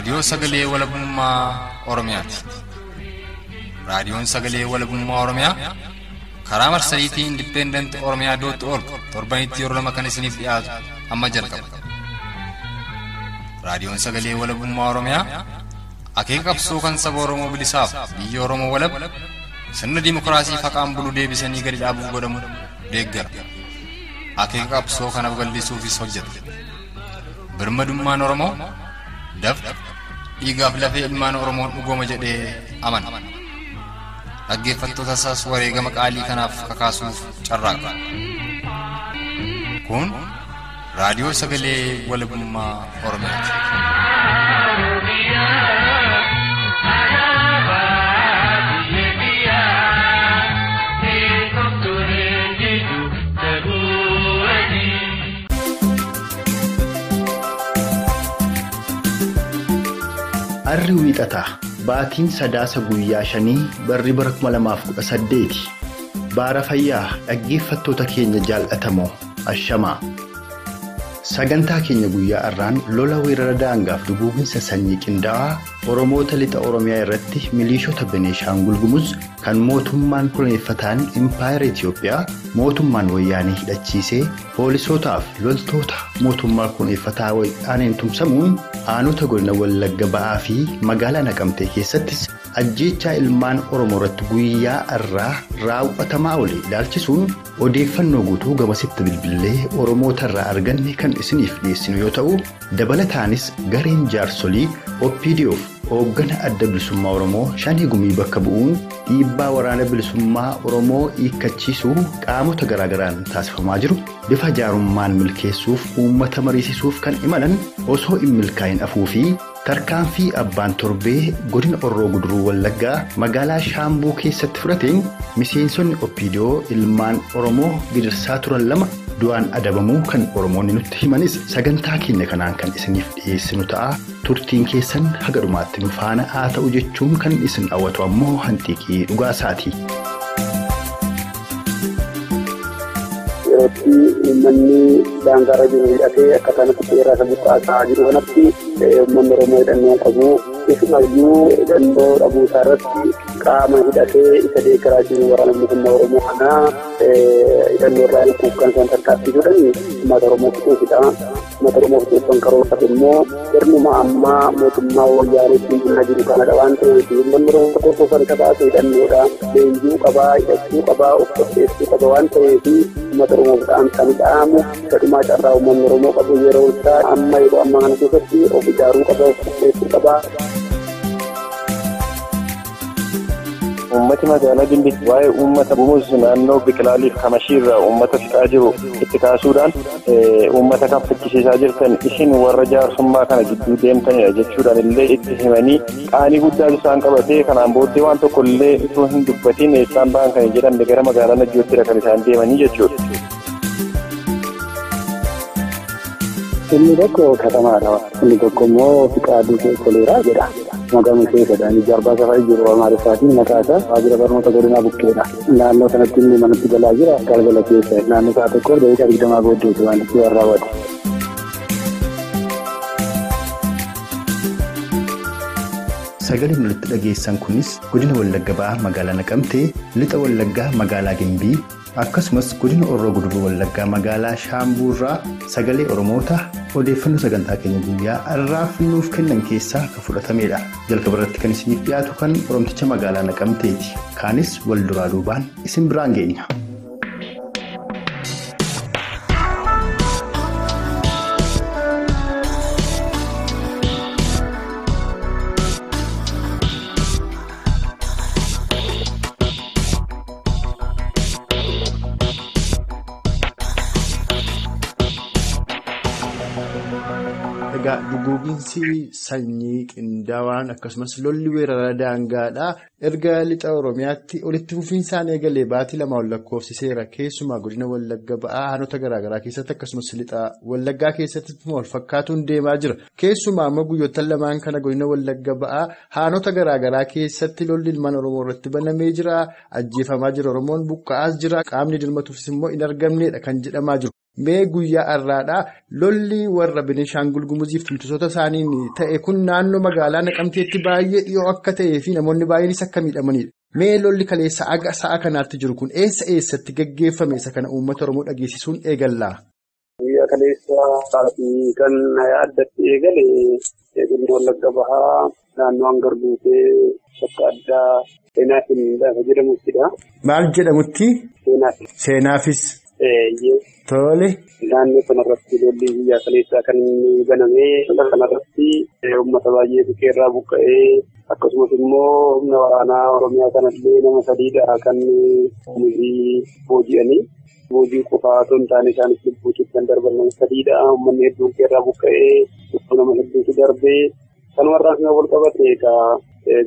Raadiyoo Sagalee Walabummaa Oromiyaati. Raadiyoon Sagalee Walabummaa Oromiyaa karaa marsariitii Independent Oromiyaa dot org torbanitti yeroo lama kan isiniif dhiyaatu amma jalqaba. Raadiyoon Sagalee Walabummaa Oromiyaa akeeka qabsoo kan saba Oromoo bilisaaf biyya Oromoo walab sirna dimookiraasii faqaan bulu deebisanii gadi dhaabuuf godhamu deeggara. Akeeka qabsoo kanaaf gallisuufis hojjeta. Birmadummaan Oromoo dafqa dhiigaaf lafee ilmaan Oromoon dhugooma jedhee amana. Dhaggeeffattoota isaas wareegama qaalii kanaaf kakaasuuf carraaqa. Kun raadiyoo sagalee walabummaa Oromiyaati. Arri wiixataa baatiin sadaasa guyyaa shanii barri bara 2018 baara fayyaa dhaggeeffattoota keenya jaallatamoo ashamaa. Sagantaa keenya guyyaa har'aan lola weerara daangaaf duguuginsa sanyii qindaa'aa Oromoota lixa Oromiyaa irratti milishoota Beneeshaangul Gumuz kan mootummaan koloneeffataan Impaayera Itiyoophiyaa mootummaan wayyaanee hidhachiisee poolisootaaf loltoota mootummaa koloneeffataa wayyaaneen tumsamuun aanota godina Wallagga Ba'aa fi magaalaa Naqamtee keessattis ajjeechaa ilmaan Oromoo irratti guyyaa har'aa raawwatamaa oole ilaalchisuun odeeffannoo guutuu gamasitti bilbilee Oromoota irraa arganne kan isiniif dhiyeessinu yoo ta'u, dabalataanis gareen jaarsolii OPDOf hooggana adda bilisummaa Oromoo shanii gumii bakka bu'uun dhiibbaa waraana bilisummaa Oromoo hiikkachiisuu qaamota garaagaraan taasifamaa jiru bifa jaarummaan milkeessuuf uummata mariisisuuf kan imalan osoo hin milkaa'in afuu fi tarkaanfii abbaan torbee godina Orroo Guduruu Wallaggaa magaalaa Shaambuu keessatti fudhateen miseensonni OPDO ilmaan Oromoo gidirsaa turan lama du'aan adabamuu kan Oromoonni nutti himanis sagantaa keenya kanaan kan isiniif dhiyeessinu ta'a. Turtiin keessan haga dhumaatti nu faana haa ta'u jechuun kan isin hawwatu ammoo hanxiiqii dhugaasaati. Yerootti uummanni daangaarra jiru hidhatee akka kanatti seera isa buqqaasaa jiru kanatti uummanni Oromoo hidhannoo qabu. Isumayyuu hidhannoo dhabuu isaa irratti qaama hidhatee isa deeggaraa jiru waraana bilisummaa Oromoo kanaa hidhannoo irraa hiikuuf kan isaan tarkaanfii godhan uummata Oromoo fixuufidha. Uummata Oromoo fixuuf kan karoorfate immoo sirnuma ammaa mootummaa wayyaaneetiin bulaa jiru kanadha waan ta'eef uummanni Oromoo tokko kan isa baasu hidhannoodha. Leenjii qabaa, hidhachuu qabaa, of qopheessuu qaba waan ta'eef uummata Oromoof dhaamsa ni dhaamu. Gadhumaa carraa uummanni Oromoo qabu yeroo isaa amma yeroo ammaa kana keessatti of ijaaruu qaba, of qopheessuu qaba. Uummati magaalaa Gimbiitti waa'ee uummata Gumuz naannoo Biqilaaliif Kamashiirraa uummata fixaa jiru itti kaasuudhaan uummata kan fichisiisaa jirtan isin warra jaarsummaa kana gidduu deemtanidha jechuudhaan illee itti himanii qaanii guddaa isaan qabatee kanaan booddee waan tokko illee itoo hin dubbatiin eessaan ba'an kan hin jedhamne gara magaalaa Najjoottidha kan isaan deemanii jechuudha. Inni tokko katamaadha. Inni tokko immoo Fiqaaduu Toleeraa jedha. Maqaan keessadha. Inni jarbaa safari jiru Amaariffaatiin maqaa isaa waajjira barnoota godinaa bukkeedha. Naannoo kanatti inni manatti galaa jira. Galgala keessa naannoo sa'a tokkoof daqiiqaa 20 booddeeti waan itti raawwate. Sagaleen walitti dhageessan kunis godina Wallagga Ba'aa magaalaa Naqamtee, lixa Wallaggaa magaalaa Gimbii, akkasumas godina Orroo Guduruu Wallaggaa magaalaa Shaambuurraa sagalee Oromoota odeeffannoo sagantaa keenya guyyaa har'aaf nuuf kennan keessaa kan fudhatamedha. Jalqaba irratti kan isiniif dhiyaatu kan Oromticha magaalaa Naqamteeti. Kaanis wal duraa duubaan isin biraan geenya. Egaa duguuginsi sanyii qindaa'aan akkasumas lolli weerara daangaadha. Erga lixa Oromiyaatti walitti fufinsaan eegalee baatii lama ol lakkoofsiseera. Keessumaa godina Wallagga Ba'aa aanota garaagaraa keessatti akkasumas lixa Wallaggaa keessatti wal fakkaatuun deemaa jira. Keessumaa ammoo guyyoota lamaan kana godina Wallagga Ba'aa aanota garaagaraa keessatti lolli ilmaan Oromoo irratti banamee jira. Ajjeefamaa jira. Oromoon buqqa'aas jira. Qaamni dirmatuufis immoo hin argamnedha kan jedhamaa jiru. Mee guyyaa har'aadhaa lolli warra Benishaangul Gumuziif tumsisoota isaaniin ta'e kun naannoo magaalaa Naqamteetti baay'ee dhiyoo akka ta'ee fi namoonni baay'eenis akka miidhamanidha. Mee lolli kaleessa aga sa'a kanaatti jiru kun eessa eessatti gaggeeffame isa kana uummata Oromoo dhageessisuun eegallaa? Guyyaa kaleessa sa'aatii kan addatti eegale godina Wallagga Bahaa naannoo Hangar Guutee bakka addaa Seenaafin lafa jedhamuttidha. Maal jedhamutti? Seenaafis. Tole. Naannoo kanarratti lolli guyyaa kaleessaa kan inni baname kanarratti uummata baay'ee bukeerraa buqqa'ee akkasumas immoo humna waraanaa Oromiyaa kanallee nama sadiidha kan gumuzii booji'anii. Boojii qofaa otoo hin taane isaanis lubbuutti kan darban nama sadiidha. Uummanni hedduun keerraa buqqa'ee nama hedduutu darbee kanumarraa kan wal qabate egaa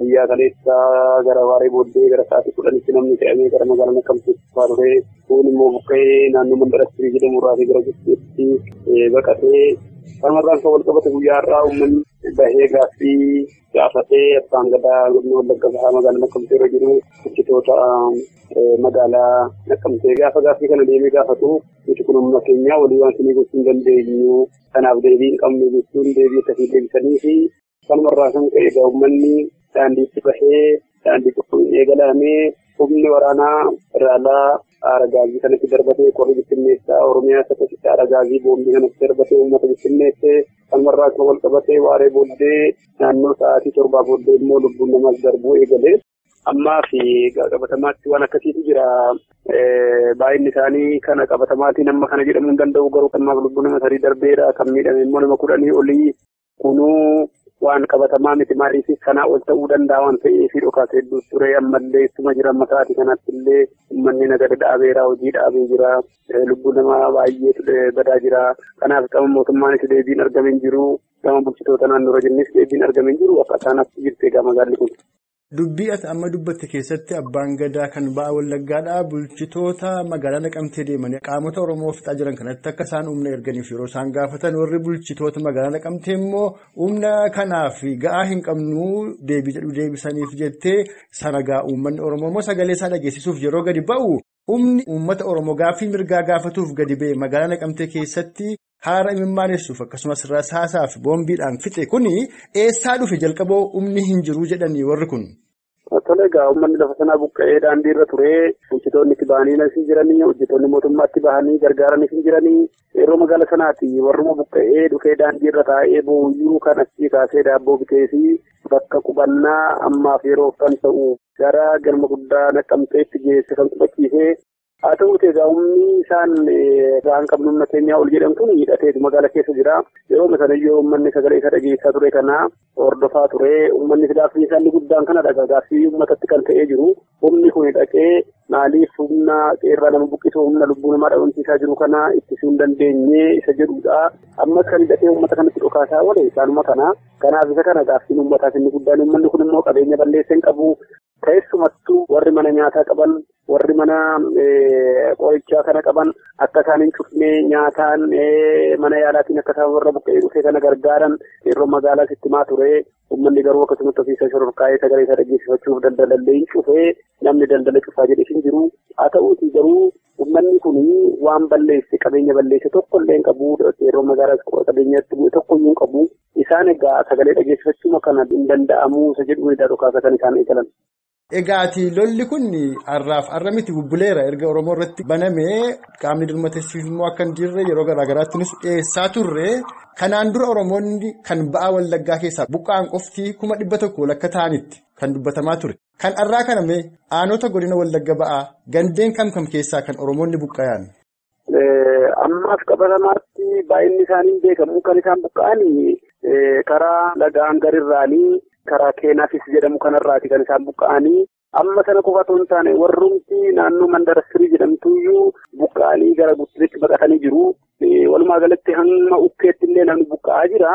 guyyaa kaleessaa gara waaree booddee gara sa'aatii 10tti namni fe'amee gara magaalaa Naqamteetti dhufaa ture. Kun immoo buqqa'ee naannoo Mandara jedhamu irraa gara Guddeetti baqatee kanumarraan kan wal qabate guyyaa har'aa uummanni bahee gaaffii gaafatee abbaan gadaa godina Wallagga Bahaa magaalaa Naqamtee irra jiru bulchitoota magaalaa Naqamtee gaafa gaaffii kana deemee gaafatu nuti kun humna keenya walii waan isinii gochuu hin dandeenyu kanaaf deebii hin qabnu jechuun deebii akkasii deebisanii fi kanumarraa kan ka'e egaa uummanni daandiitti bahee daandii qulqulluun eegalamee humni waraanaa federaalaa aara gaazii kanatti darbatee qorri bittinneessaa Oromiyaa akkasitti aara gaazii boombii kanatti darbatee uummata bittinneessee kanumarraa kan wal qabatee waaree booddee naannoo sa'aatii 7 booddee immoo lubbuun namaas darbuu eegale. Ammaa fi qabatamaatti waan akkasiitu jira. Baay'inni isaanii kana qabatamaatiin amma kana jedhamuu hin danda'u garuu kanaaf lubbuun nama 3 darbeera kan miidhame immoo nama 10 olii kunuu waan qabatamaa miti maaliif kanaa ol ta'uu danda'a waan ta'eef dhokaasa hedduu ture ammallee ittuma jira amma sa'aatii kanatti illee uummanni nagada dhaabeera hojii dhaabee jira lubbuu nama baay'eetu badaa jira kanaaf gama mootummaanis deebiin argamee hin jiru gama bulchitoota naannoo jennis deebiin argamee hin jiru akka isaanaatti jirti egaa magaalli kun. Dubbii ati amma dubbatte keessatti abbaan gadaa kan ba'a Wallaggaadhaa bulchitoota magaalaa Naqamtee deemanii qaamota Oromoo fixaa jiran kanatti akka isaan humna erganiif yeroo isaan gaafatan warri bulchitoota magaalaa Naqamtee immoo humna kanaaf ga'aa hin qabnu deebii jedhu deebisaniif jettee sana ga'a uummanni Oromoo immoo sagalee isaa dhageessisuuf yeroo gadi ba'u humni uummata Oromoo gaaffii mirgaa gaafatuuf gadi ba'e magaalaa Naqamtee keessatti haara imimaanessuuf akkasumas rasaasaa fi boombiidhaan fixe kuni eessaa dhufe jalqaboo humni hin jiru jedhanii warri kun. Tole egaa uummanni lafa sanaa buqqa'ee daandii irra ture bulchitoonni itti bahanii hin jiranii hojjettoonni mootummaatti bahanii gargaaranis hin jiranii yeroo magaala sanaati warruma buqqa'ee dhufee daandii irra taa'ee booyyuu kan achii kaasee daabboo bitee fi bakka qubannaa ammaaf yeroo kan ta'u gara galma guddaa Naqamteetti geesse kan qubachiisee haa ta'uuti egaa humni isaan ga'aan qabnu humna keenyaa ol jedhan kun hidhateetu magaala keessa jira. Yeroo sanayyoo uummanni sagalee isa dhageessaa ture kana hordofaa ture. Uummanni gaaffii isaanii guddaan kana dhagaa gaaffii uummatatti kan ta'ee jiru. Humni kun dhaqee maaliif humna qeerraa nama buqqisuu humna lubbuu namaa dhabamsiisaa jiru kana ittisuu hin dandeenye isa jedhudha. Ammas kan hidhatee uummata kanatti dhokaasaa oole isaanuma kana. Kanaaf isa kana gaaffiin uummataaf inni guddaan uummanni kun immoo qabeenya balleessee hin qabu. Keessumattuu warri mana nyaataa qaban warri mana qorichaa kana qaban akka isaan hin cufne nyaataan mana yaalaatiin akka isaan warra buqqa'ee dhufee kana gargaaran yeroo magaalaas itti himaa ture. Uummanni garuu akkasumatti ofiisa shororkaa'ee sagalee isaa dhageessifachuuf daldalallee hin cufee namni daldala cufaa jedhee hin jiru. Haa ta'uutii garuu uummanni kun waan balleesse qabeenya balleesse tokko illee hin qabu. Yeroo magaalaas qabeenyatti bu'e tokko iyyuu hin qabu. Isaan egaa sagalee dhageessifachuu kana hin danda'amu isa jedhu dhokaasa kan isaan eegalan. Egaati lolli kun har'aaf har'a miti bubbuleera erga Oromoo irratti banamee qaamni dirmateessiif immoo akka hin jirre yeroo garaa garaatti nus dhiyeessaa turre kanaan dura Oromoonni kan ba'a Wallaggaa keessaa buqqa'an qofti 100,000 lakka ta'anitti kan dubbatamaa ture. Kan har'aa kana mee aanota godina Wallagga ba'aa gandeen kam kam keessaa kan Oromoonni buqqa'an? Ammaaf qabatamaatti baay'inni isaanii beekamu kan isaan buqqa'an karaa laga Hangarirraanii. Karaa Keenaafis jedhamu kanarraati kan isaan buqqa'anii amma sana qofa otoo hin taane warrumti naannoo Mandara Sirii jedhamtuyyuu buqqa'anii gara Guddinaatti baqatanii jiru. Walumaa galatti hamma Ukkeetti illee namni buqqa'aa jira.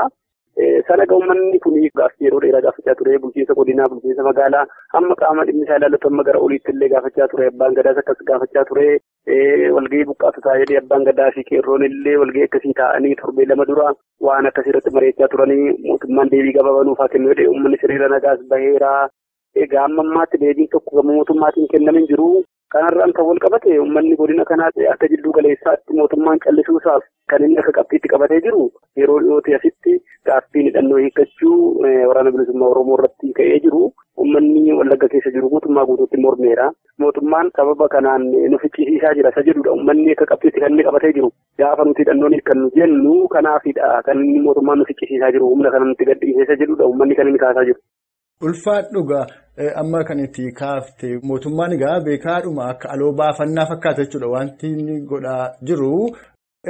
Sana egaa uummanni kun gaaffii yeroo dheeraa gaafachaa ture bulchiinsa godinaa bulchiinsa magaalaa hamma qaama dhimmi isaa ilaallatu hamma gara oliitti illee gaafachaa ture abbaan gadaas akkas gaafachaa ture walgahii buqqaatu taa'ee jedhee abbaan gadaa fi qeerroon illee walgahii akkasii taa'anii torbee 2 dura waan akkasii irratti mari'achaa turanii mootummaan deebii gabaabaa nuuf haa kennu jedhee uummanni siriira nagaas baheera. Egaa amma ammaatti deebiin tokko gama mootummaatiin kenname hin jiru. Kanarraan kan wal qabate uummanni godina kanaa akka jidduu galeessaatti mootummaan callisuusaaf kan inni akka qabxiitti qabatee jiru yeroo dhiyootti asitti gaaffiin hidhannoo hiikkachuu waraana bilisummaa Oromoo irratti ka'ee jiru. Uummanni Wallagga keessa jiru guutummaa guutuutti mormeera. Mootummaan sababa kanaan nu ficcisiisaa jira isa jedhudha. Uummanni akka qabxiitti kan inni qabatee jiru. Gaafa nuti hidhannoon hiikkannu jennu kanaafidha kan inni mootummaan nu ficcisiisaa jiru. Humna kana nutti gadhiisee isa jedhudha. Uummanni kan inni kaasaa jiru. Ulfaadhu amma kan itti kaafte mootummaan egaa beekaadhuma akka aloo baafannaa fakkaata jechuudha wanti inni godhaa jiru.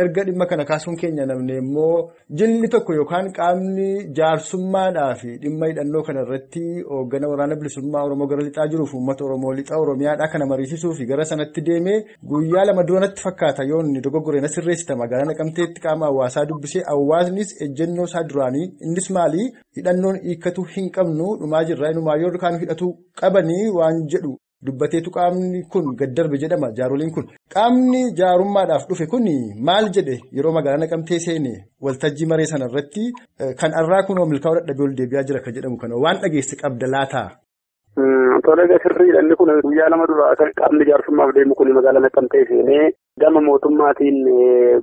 Erga dhimma kana kaasuun keenya namni immoo jilli tokko yookaan qaamni jaarsummaadhaa fi dhimma hidhannoo kana irratti hooggana waraana bilisummaa Oromoo gara lixaa jiruuf uummata Oromoo lixaa Oromiyaadhaa kana mariisisuu fi gara sanatti deemee guyyaa lama duranatti fakkaata yoo inni dogoggoree na sirreessita magaalaa Naqamteetti qaama hawaasaa dubbisee hawaasnis ejjennoo isaa duraanii innis maali hidhannoon hiikkatu hin qabnu dhumaa jirra inumaa yoo kaan hidhatu qabanii waan jedhu. Dubbateetu qaamni kun gad darbe jedhama jaaroliin kun. Qaamni jaarummaadhaaf dhufe kun maal jedhe yeroo magaalaa Naqamtee seene waltajjii maree sana irratti kan har'aa kunoo milkaa'uu dadhabee ol deebi'aa jira kan jedhamu kana waan dhageesse qabda laataa? Tolee sirriidha inni kun guyyaa lama dura qaamni jaarsummaaf deemu kun magaalaa Naqamtee seenee gama mootummaatiin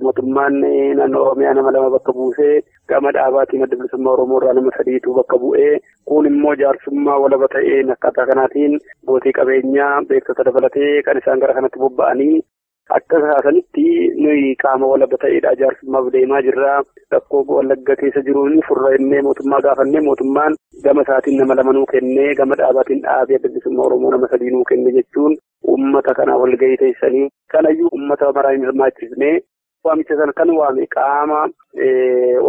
mootummaan naannoo Oromiyaa nama lama bakka buusee gama dhaabaatiin adda bilisummaa Oromoo irraa nama sadiitu bakka bu'ee kun immoo jaarsummaa walaba ta'een akkaataa kanaatiin gootii qabeenyaa beektota dabalatee kan isaan gara kanatti bobba'anii akka kaasanitti nuyi qaama walaba ta'eedha jaarsummaaf deemaa jirra. Rakkoo Wallagga keessa jiruun furra innee mootummaa gaafannee mootummaan gama isaatiin nama lama nuu kennee gama dhaabaatiin dhaabee adda bilisummaa Oromoo nama sadii nuu kenne jechuun uummata kana walgahii teessanii kanayyuu uummata maraa hin hirmaachisnee waamicha sana kan waame qaama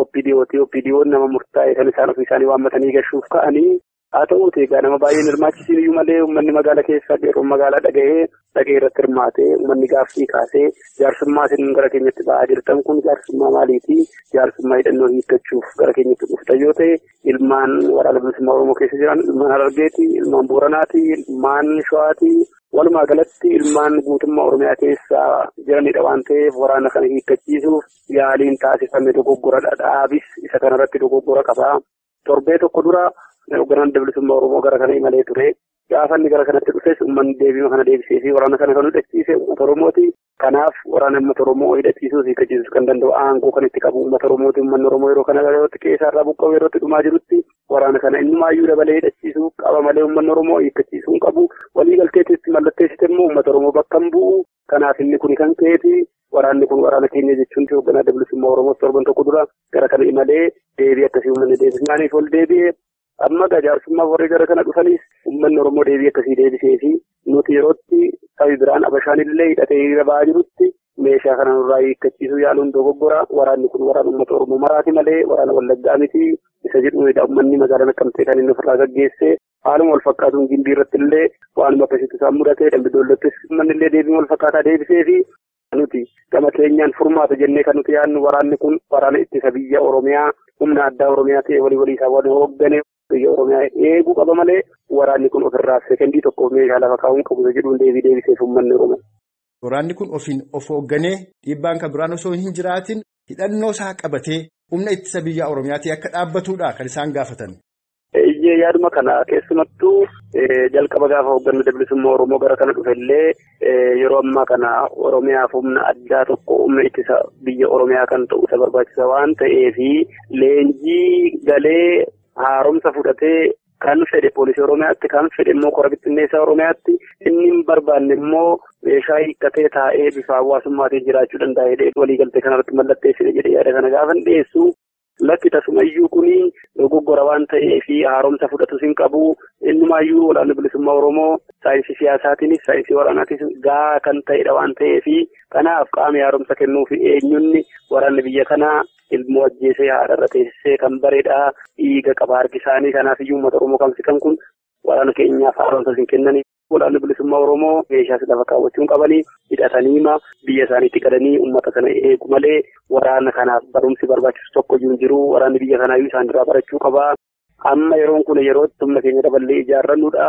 OPDOti. OPDO'n nama murtaa'e kan isaan ofii isaanii waammatanii gashuuf ka'anii haa ta'uuti egaa nama baay'een hirmaachisiin iyyuu malee uummanni magaalaa keessaa yeroo magaalaa dhagahee dhagee irratti hirmaatee uummanni gaaffii kaasee jaarsummaa isin gara keenyatti ba'aa jirtan kun jaarsummaa maaliiti? Jaarsummaa hidhannoo hiikkachuuf gara keenyatti dhuftan yoo ta'e ilmaan waraana bilisummaa Oromoo keessa jiran ilmaan Harargeeti, ilmaan Booranaati, ilmaan Shawaati. Walumaa galatti ilmaan guutummaa Oromiyaa keessa jiranidha waan ta'eef waraana kana hiikkachiisuuf yaaliin taasifame dogoggoradha. Dhaabis isa kanarratti dogoggora qaba. Torbee tokko dura hoogganaan adda bilisummaa Oromoo gara kana imalee ture. Gaafa inni gara kanatti dhufes uummanni deebiima kana deebisee fi waraana kana kan hidhachiise uummata Oromooti. Kanaaf waraana uummata Oromoo hidhachiisuus hiikkachiisuus kan danda'u aangoo kan itti qabu uummata Oromooti. Uummanni Oromoo yeroo kana yerootti keessaa buqqa'u yerootti dhumaa jirutti waraana kana innumaayyuu dabalee hidhachiisuu qaba malee uummanni Oromoo hiikkachiisuu hin qabu. Waliigalteetti mallatteessite immoo uummata Oromoo bakka hin bu'u. Kanaaf inni kun kan ka'eeti. Waraanni kun waraana keenya jechuun hoogganaa adda bilisummaa Oromoo torban tokko dura gara kana imalee deebii akkasii uummanni deebisnaaniif ol deebi'e. Amma jaarsummaa warri gara kana dhufanis uummanni Oromoo deebii akkasii deebisee fi nuti yerootti sabi biraan Abashaan illee hidhatee hiriira ba'aa jirutti meeshaa kana nurraa hiikkachiisuu yaaluun dogoggora. Waraanni kun waraana uummata Oromoo maraati malee waraana Wallaggaa miti. Isa jedhudha uummanni magaalaa Naqamtee kan inni ofirraa gaggeesse. Haaluma wal fakkaatuun Gimbii irratti illee waanuma akkasitti isaan mudate Dambi Doollottis uummanni illee deebii wal fakkaataa deebisee fi nuti gama keenyaan furmaata jennee kan nuti yaadnu waraanni kun waraana ittisa biyya Oromiyaa humna addaa Oromiyaa ta'e walii walii isaa waliin hooggane biyya Oromiyaa eeguu qaba malee waraanni kun ofirraa sekendii tokkoof meeshaa lafa kaa'uun qabu jedhuun deebii deebiseef uummanni Oromoo. Waraanni kun ofiin of hoogganee dhiibbaan kan biraan osoo hin jiraatin hidhannoo isaa qabatee humna ittisa biyya Oromiyaa ta'e akka dhaabbatudha kan isaan gaafatan. Iyyee yaaduma kana keessumattuu jalqaba gaafa hooggannu adda bilisummaa Oromoo gara kana dhufellee yeroo ammaa kana Oromiyaaf humna addaa tokko humna ittisa biyya Oromiyaa kan ta'u isa barbaachisa waan ta'eefi leenjii galee haaromsa fudhatee kan fedhe poolisii Oromiyaatti kan fedhe immoo kora bittinneessaa Oromiyaatti inni hin barbaanne immoo meeshaa hiikkatee taa'ee bifa hawaasummaatiin jiraachuu danda'a jedhee waliigaltee kanarratti mallatteessine jedhee yaada kana gaafa dhiyeessu. Lakki tasumayyuu kuni dogoggora waan ta'eefi haaromsa fudhatus hin qabu. Innumaayyuu waraanni bilisummaa Oromoo saayinsii siyaasaatiinis saayinsii waraanaatiinis gahaa kan ta'edha waan ta'eefi kanaaf qaamni haaromsa kennuufi eenyunni waraanni biyya kanaa ilmoo ajjeesee haadharra teessisee kan bareedha dhiiga qaba harki isaanii kanaaf iyyuu uummata Oromoo kan fixan kun waraana keenyaaf haaromsa hin kennani. Waraanni bilisummaa Oromoo meeshaas lafa kaawwachuu hin qabanii hidhataniima biyya isaaniitti galanii uummata kana eegu malee waraana kanaaf barumsi barbaachisu tokko iyyuu hin jiru. Waraanni biyya kanaayyuu isaan duraa barachuu qaba. Amma yeroon kun yerootti humna keenya daballee ijaarrannudha.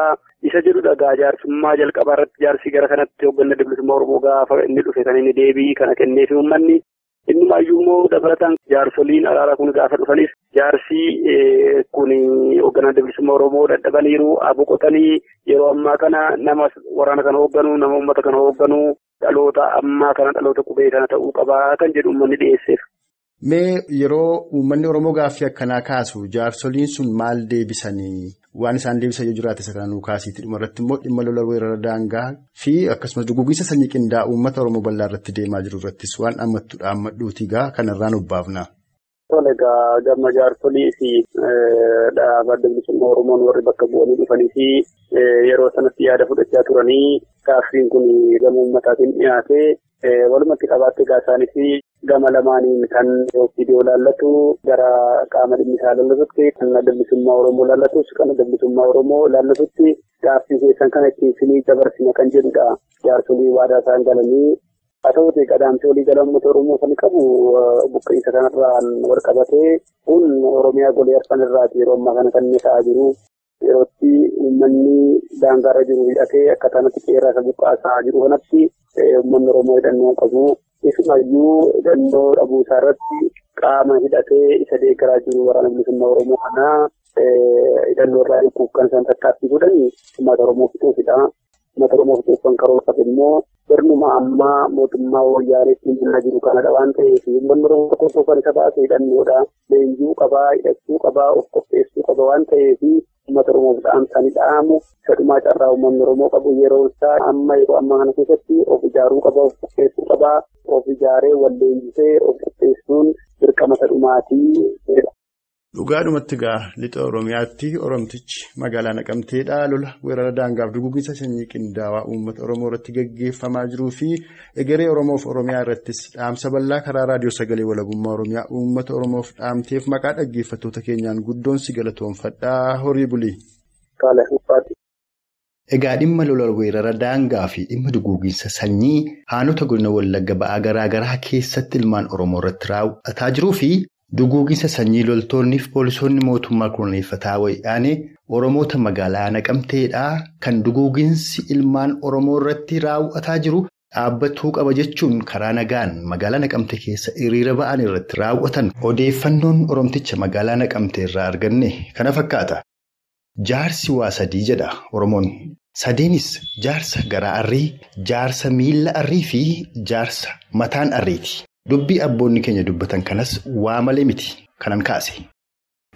Isa jedhudha gaa jaarsummaa jalqabaa irratti jaarsi gara kanatti hoogganaa bilisummaa Oromoo gaafa inni dhufe kan inni deebii kana kenneefi uummanni. Innumaayyuu immoo dabalataan jaarsoliin araaraa kun gaafa dhufanis jaarsi kun hoogganaa adda bilisummaa Oromoo dadhabaniiru boqotanii yeroo ammaa kana nama waraana kana hoogganu nama uummata kana hoogganu dhaloota ammaa kana dhaloota qubee kana ta'uu qabaa kan jedhu uummanni dhiyeesseef. Mee yeroo uummanni Oromoo gaaffii akkanaa kaasu jaarsoliin sun maal deebisanii waan isaan deebisan yoo jiraate isa kana nuu kaasiitti dhuma irratti immoo dhimma lola weerara daangaa fi akkasumas duguugginsa sanyii qindaa'aa uummata Oromoo bal'aa irratti deemaa jiru irrattis waan dhaammattu dhaammadhuuti gaa kanarraan obbaafna. Tole egaa gama jaarsolii fi dhaaba adda bilisummaa Oromoon warri bakka bu'anii dhufanii fi yeroo sanatti yaada fudhachaa turanii gaaffiin kun gama uummataatiin dhiyaate walumatti qabaatte egaa isaanii fi gama lamaaniin kan OPDO laallatu gara qaama dhimmi isaa laallatutti kan adda bilisummaa Oromoo laallatus kan adda bilisummaa Oromoo laallatutti gaaffii keessan kana ittiin sinii dabarsina kan jedhudha. Jaarsolii waadaa isaan galanii haa ta'uutii qadaamsi walii gala uummata Oromoo kan qabu buqqa'insa kanarraan wal qabatee kun Oromiyaa golee arfan irraati yeroo ammaa kana kan inni ta'aa jiru. Yerootti uummanni daangaarra jiru hidhatee akka kanatti qeerraa isa buqqaasaa jiru kanatti uummanni Oromoo hidhannoo qabu. Isumayyuu hidhannoo dhabuu isaa irratti qaama hidhatee isa deeggaraa jiru waraana bilisummaa Oromoo kanaa hidhannoo irraa hiikuuf kan isaan tattaaffii godhan uummata Oromoo fixuufidha. Uummata Oromoo fixuuf kan karoorfate immoo sirnuma ammaa mootummaa wayyaaneetti bulaa jiru kanadha waan ta'eef uummanni Oromoo tokko kan isa baase hidhannoodha. Leenjuu qabaa, hidhachuu qabaa, of qopheessuu qaba waan ta'eef uummata Oromoof dhaamsanii dhaamu sadhumaa carraa uummanni Oromoo qabu yeroo isaa amma yeroo ammaa kana keessatti of ijaaruu qaba, of qopheessuu qaba, of ijaaree wal leenjisee of qopheessuun dirqama sadhumaatii jedha. Dhugaadhumatti egaa lixa Oromiyaatti Oromtichi magaalaa Naqamteedha. Lola weerara daangaaf duguugginsa sanyii qindaa'aa uummata Oromoo irratti gaggeeffamaa jiruu fi egeree Oromoof Oromiyaa irrattis dhaamsa bal'aa karaa raadiyoo sagalee walabummaa Oromiyaa uummata Oromoof dhaamteef maqaa dhaggeeffattoota keenyaan guddoon si galatoomfadhaa horii bulii. Egaa dhimma lola weerara daangaa fi dhimma duguugginsa sanyii aanota godina Wallagga ba'aa garaa garaa keessatti ilmaan Oromoo irratti raawwataa jiruu fi duguugginsa sanyii loltoonni fi poolisoonni mootummaa kunuunfataa wayyaanee Oromoota magaalaa Naqamteedhaa kan duguugginsi ilmaan Oromoo irratti raawwataa jiru dhaabbatuu qaba jechuun karaa nagaan magaalaa Naqamte keessa hiriira ba'an irratti raawwatan odeeffannoon Oromticha magaalaa Naqamte irraa arganne kana fakkaata. Jaarsi waa sadii jedha Oromoon. Sadeenis jaarsa garaa arrii, jaarsa miila arrii fi jaarsa mataan arriiti. Dubbii abboonni keenya dubbatan kanas waa malee miti kanan kaase.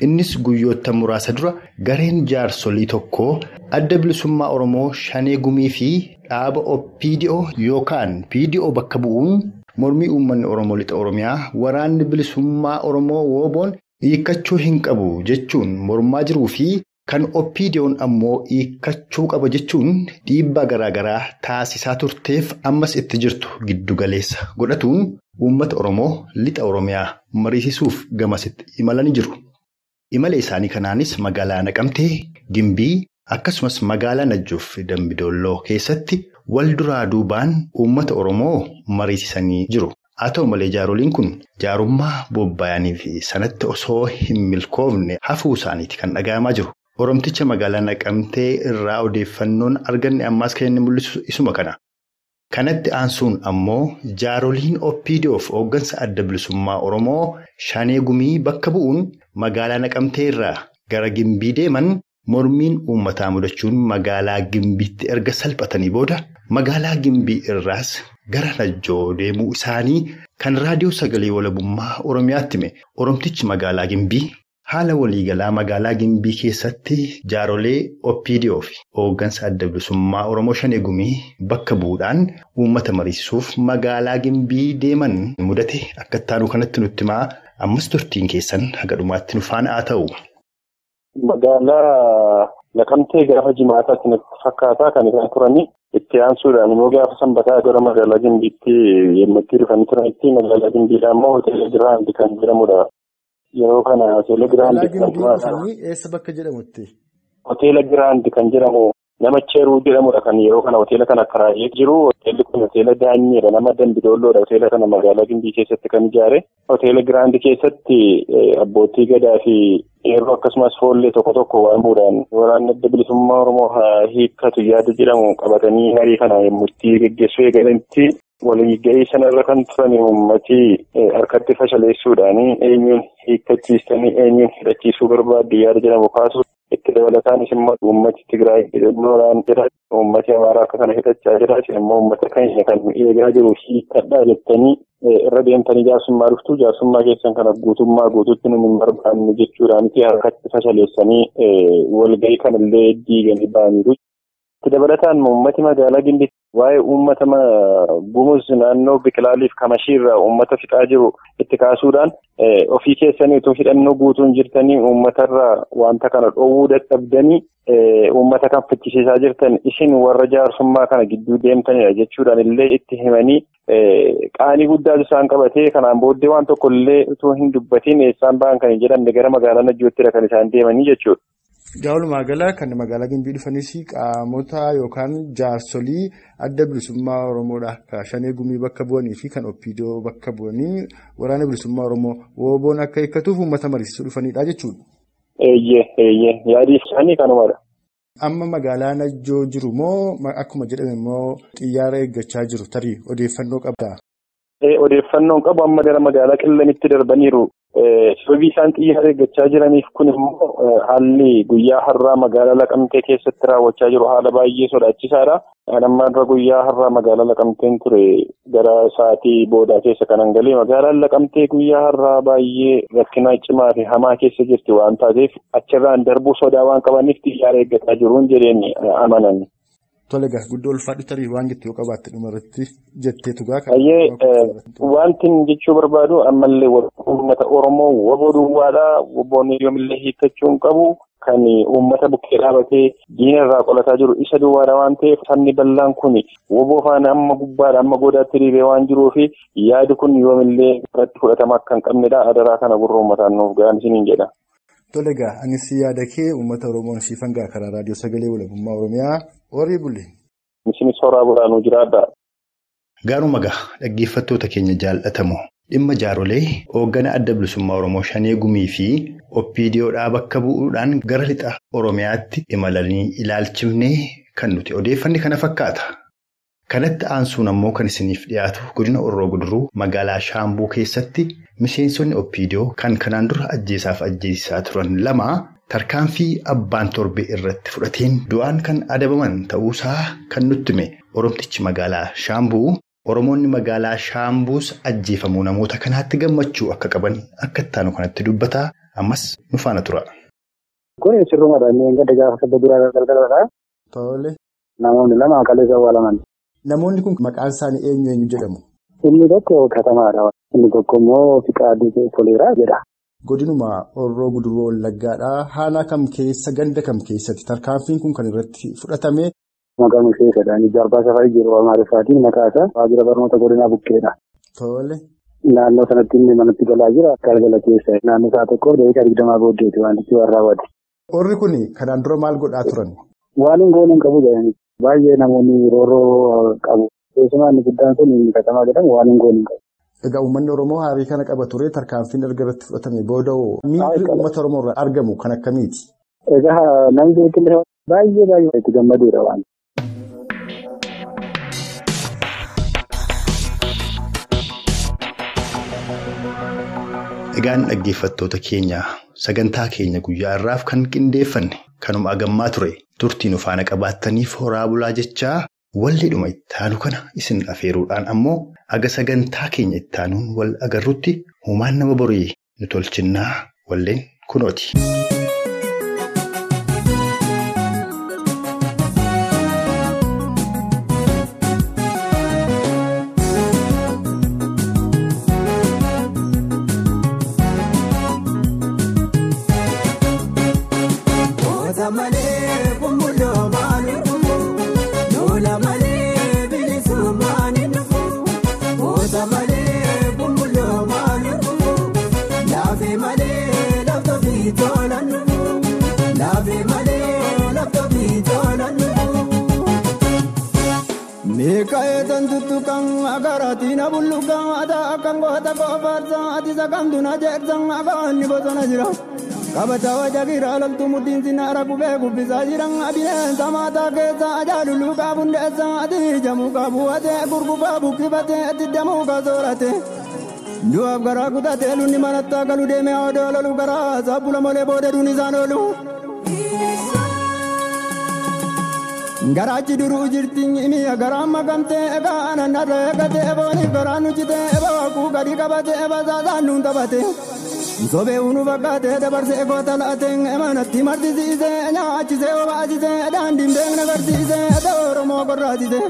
Innis guyyoota muraasa dura gareen jaarsolii tokkoo adda bilisummaa Oromoo Shanee Gumii fi dhaaba OPDO yookaan PDO bakka bu'uun mormii uummanni Oromoo lixa Oromiyaa waraanni bilisummaa Oromoo wooboon hiikkachuu hin qabu jechuun mormaa jiruu fi kan OPDO'n ammoo hiikkachuu qaba jechuun dhiibbaa garaagaraa taasisaa turteef ammas itti jirtu giddugaleessa godhatuun uummata Oromoo lixa Oromiyaa mariisisuuf gamasitti imalanii jiru. Imala isaanii kanaanis magaalaa Naqamtee, Gimbii akkasumas magaalaa Najjoof Dambidolloo keessatti wal duraa duubaan uummata Oromoo mariisisanii jiru. Haa ta'u malee jaaroliin kun jaarummaa bobbaayanii fi sanatti osoo hin milkoofne hafuu isaaniiti kan dhaga'amaa jiru. Oromticha magaalaa Naqamtee irraa odeeffannoon arganne ammaas kan inni mul'isu isuma kana. Kanatti aansuun ammoo jaaroliin OPDOf hooggansa adda bilisummaa Oromoo Shanee Gumii bakka bu'uun magaalaa Naqamtee irraa gara Gimbii deeman mormiin uummataa mudachuun magaalaa Gimbiitti erga salphatanii booda magaalaa Gimbii irraas gara Najjoo deemuu isaanii kan raadiyoo sagalee walabummaa Oromiyaatti hime Oromtichi magaalaa Gimbii haala waliigalaa magaalaa Gimbii keessatti jaarolee OPDO fi hooggansa adda bilisummaa Oromoo Shanee Gumii bakka bu'uudhaan uummata mariisisuuf magaalaa Gimbii deeman mudate akka ittaanu kanatti nutti himaa ammas turtiin keessan haga dhumaatti nu faana haa ta'u. Magaalaa Naqamtee gaafa jimaataatti natti fakkaataa kan isaan turanii itti aansuudhaan immoo gaafa sanbataa gara magaalaa Gimbiitti yommuu dhufanii turanitti magaalaa Gimbiidhaa immoo hoteela Giraand kan jedhamudha. Yeroo kana hoteela Giraand kan jedhamu eessa bakka jedhamutti? Hoteela Giraand kan jedhamu nama Cheeruu jedhamudha kan yeroo kana hoteela kana karaayee jiru. Hoteelli kun hoteela Daanyeedha. Nama Dambidoolloodha. Hoteela kana magaalaa Gimbii keessatti kan ijaare. Hoteela Giraand keessatti abbootii gadaa fi yeroo akkasumas foollee tokko tokko waamuudhaan waraanni adda bilisummaa Oromoo haa hiikkatu yaada jedhamu qabatanii marii kana yommuu itti geggeessuu eegalanitti Waliiga'ii sanarra kan turan uummati harkatti fashaleessuudhaan eenyuun hiikkachiistanii eenyuun hidhachiisuu barbaaddu yaada jedhamu kaasu. Itti dabalataanis immoo uummati Tigraay hidhannoodhaan jira. Uummati Amaaraa akka kana hidhachaa jira. Isin immoo uummata keenya kan eegaa jiru hiikkadhaa jettanii irra deemtanii jaarsummaa dhuftu. Jaarsummaa keessan kana guutummaa guutuutti nu hin barbaannu jechuudhaaniti harkatti fashaleessanii walga'ii kanallee diiganii ba'aniiru. Itti dabalataan uummati magaalaa Gimbii waa'ee uummata Gumuz naannoo Biqilaaliif Kamashiirraa uummata fixaa jiru itti kaasuudhaan ofii keessanii utuu hidhannoo guutuun jirtanii uummatarraa wanta kana dhoowwuu dadhabdanii uummata kan fichisiisaa jirtan isin warra jaarsummaa kana gidduu deemtanidha jechuudhaan illee itti himanii qaanii guddaatu isaan qabatee kanaan booddee waan tokko illee utuu hin dubbatiin eessaan ba'an kan hin jedhamne gara magaalaa Najjoottidha kan isaan deemanii jechuudha. Walumaa gala kan magaalaa Gimbii dhufanis qaamota yookaan jaarsolii adda bilisummaa Oromoodha. Shanee Gumii bakka bu'anii fi kan Oppiidoo bakka bu'anii waraana bilisummaa Oromoo WBO'n akka hiikkatuuf uummata mariisisuu dhufanidha jechuudha. Eeyyee yaadii isaanii kanumadha. Amma magaalaa Najjoo jiru moo akkuma jedhame immoo xiyyaara eeggachaa jiru tarii odeeffannoo qabdaa? Odeeffannoon qabu amma gara magaalaa Qillamitti darbaniiru. Sababii isaan xiyyaara eeggachaa jiraniif kun immoo haalli guyyaa har'aa magaalaa Laqamtee keessatti raawwachaa jiru haala baay'ee sodaachisaadha. Amma irra guyyaa har'aa magaalaa Laqamteen ture gara sa'aatii boodaa keessa kanan galee magaalaan Laqamtee guyyaa har'aa baay'ee rakkina cimaa fi hamaa keessa jirti waan taateef achirraan darbuu sodaa waan qabaniif xiyyaara eeggataa jiruun jedheen amanan. Tole egaa guddoo ulfaadhu tarii waan jettu yoo qabaatte dhumarratti jetteetu gaa. Wanti jechuu barbaadu ammallee uummata Oromoo WBO duwwaadha. WBO'n yoomillee hiikkachuu hin qabu. Kan uummata bukkee dhaabatee diina irraa qolataa jiru isa duwwaadha waan ta'eef sabni bal'aan kun WBO faana amma gubbaadha amma goodaatti riibee waan jiruufi yaadi kun yoomillee irratti fudhatama akka hin qabnedha. Adaraa kana gurra uummataan nuuf ga'an isiniin jedha. Tole egaa anis yaada kee uummata Oromoon siifan gaa karaa raadiyoo sagalee walabummaa Oromiyaa horii bulle. Isinis horaa bulaanuu jiraadha. Gaaruma gaa dhaggeeffattoota keenya jaallatamoo dhimma jaarolee hooggana adda bilisummaa Oromoo Shanee Gumii fi Oppiidiyoodhaa bakka bu'uudhaan gara lixa Oromiyaatti imalanii ilaalchifnee kan nuti odeeffanne kana fakkaata. Kanatti aansuun ammoo kan isiniif dhiyaatu godina Horroo Guduruu magaalaa Shaambuu keessatti miseensonni Oppiidiyoo kan kanaan dura ajjeesaaf ajjeesisaa turan lama tarkaanfii abbaan torbee irratti fudhateen du'aan kan adabaman ta'uusaa kan nutti hime Oromtichi magaalaa Shaambuu. Oromoonni magaalaa Shaambuus ajjeefamuu namoota kanaatti gammachuu akka qaban akka ittaanu kanatti dubbataa ammas nu faana tura. Kun sirrumadha. Inni gadda gaafa sabba duraa galgaladha. Tole. Namoonni lama kaleessa awwaalaman. Namoonni kun maqaan isaanii eenyu eenyu jedhamu? Inni tokko Katamaadha. Inni tokko immoo Fiqaaduu Toleeraa jedha. Godinuma Horroo Guduruu Wallaggaadha. Haala kam keessa ganda kam keessatti tarkaanfiin kun kan irratti fudhatame? Maqaan keessadha. Inni jarbaa safarii jiru Amaariffaatiin maqaa isaa waajjira barnoota godinaa bukkeedha. Tole. Naannoo sanatti inni manatti galaa jira. Galgala keessa naannoo isaa tokkoof daqiiqaa 20 booddeeti wantichi waan raawwate. Warri kun kanaan dura maal godhaa turan? Waan hin goone hin qabu jedhani. Baay'ee namoonni roorroo qabu. Keessumaa inni guddaan kun inni Katamaa jedhamu waan hin goone hin qabu. Egaa uummanni Oromoo haarii kana qaba ture tarkaanfiin erga irratti fudhatame booda miirri uummata Oromoo irraa argamu kan akkamiiti? Egaa namni baay'ee baay'ee itti gammaduudha waan. Egaan dhaggeeffattoota keenya sagantaa keenya guyyaa irraaf kan qindeeffanne kanuma agammaa ture turtii nu faana qabaattaniif horaa bulaa jechaa walleedhuma ittaanu kana isin afeeruudhaan ammoo aga sagantaa keenya ittaanuun wal agarrutti humaan nama borii nu tolchinnaa walleen kunooti. Kabata wajagira loltu muddiin sinnaara gubee gubbisaa jiran bineensa maataa keessa ajaaluluu qaabundeessa ati jamu qaabuwate gurgufaa buqqifate diddamuu kasoorate. Du'aaf garaa kutatee lunni manatti galu deemee odoo lolu garaa sabbula molee booda duun isaan oolu. Garaachi duruu jirti mi'a garaa makamtee egaa anan irra eegatee booniif garaa nu citee eba gadi qabatee eba saasaan nuun taphate. Sobee unu fakkaatee dabarsee goota laatee manatti martisiisee nyaachisee obaasisee daandiin beekna garsiisee Oromoo gorraasisee.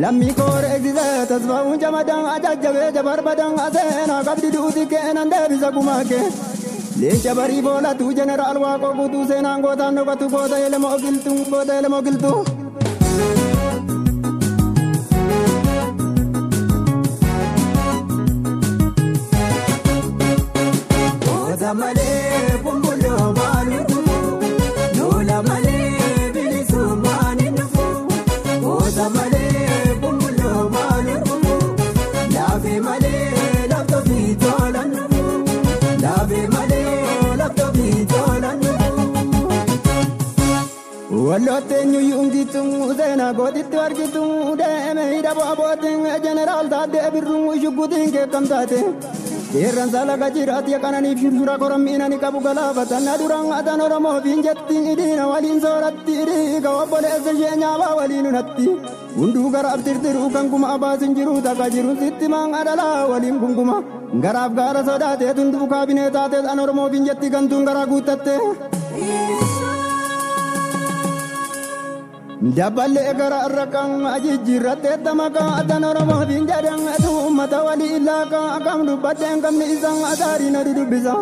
Lammii koore eegsisee tasfaa'uun jamadaan ajajjabee jabarbadaan aseenaa qabdi duuti keenan deebisa gumaakee. Leenca barii boolatu jeneraal waaqoo guutuu seenaan gootaan dhokatu goota elemoo qilxuu goota elemoo qilxuu. Goota malee kumbuloo maal dhufu lola malee bilisummaan hin dhufu goota malee kumbuloo maal dhufu laafee malee laftoo fi tolan dhufu laafee malee laftoo fi tolan dhufu. Wallooteen yuuyuun seenaa gootitti argitu deeme hidha bo'aa jeneraal Taaddee Birruu shuggutiin keekamtaate. Seeraan saalaga jiraati qananiif shurshura korommiinani qabu galaafatan na duraan atan Oromoo fiin jetti diina waliin sooratti dhiiga obboleessa ishee nyaabaa waliin unatti. Hunduu garaaf tirtiruu kan kuma abaasin jiru takka jiru sitti maan adalaa waliin kunkuma. Garaaf gaara sodaatee tunduu kaabinee taatee an Oromoo fiin jetti gantuun garaa guuttatte. Dabballee gara irra kan jijjiirrattee tamakaa atan Oromoo fiin jedhan uummata walii illaakaa akkam dubbadheen qabni isaan ataarii na dudubbisa.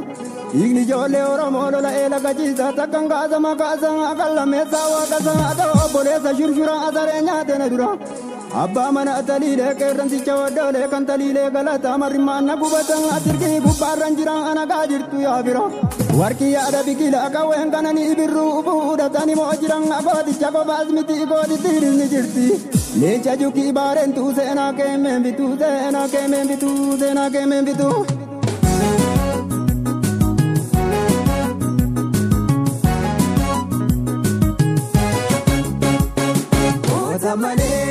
Dhiigni ijoollee Oromoo lola eela gachiisa takkan kaasama kaasa kan lammeessaa waaqasa ata obboleessa shurshura asaree nyaate na dura. Abbaa mana taliilee qeerransicha waddoolee kan taliilee galataa marrimmaan na gubatan atirkii gubbaarran jiran anagaa jirtu yaa bira. Warqii yaada biqilaa qawween kananii birruu fuudhatanii moo jiran gooticha qofaas miti gootitti ni jirti. Leenca jukii baareentuu seenaa keemeen bituu seenaa keemeen bituu seenaa keemeen bituu. Goota malee.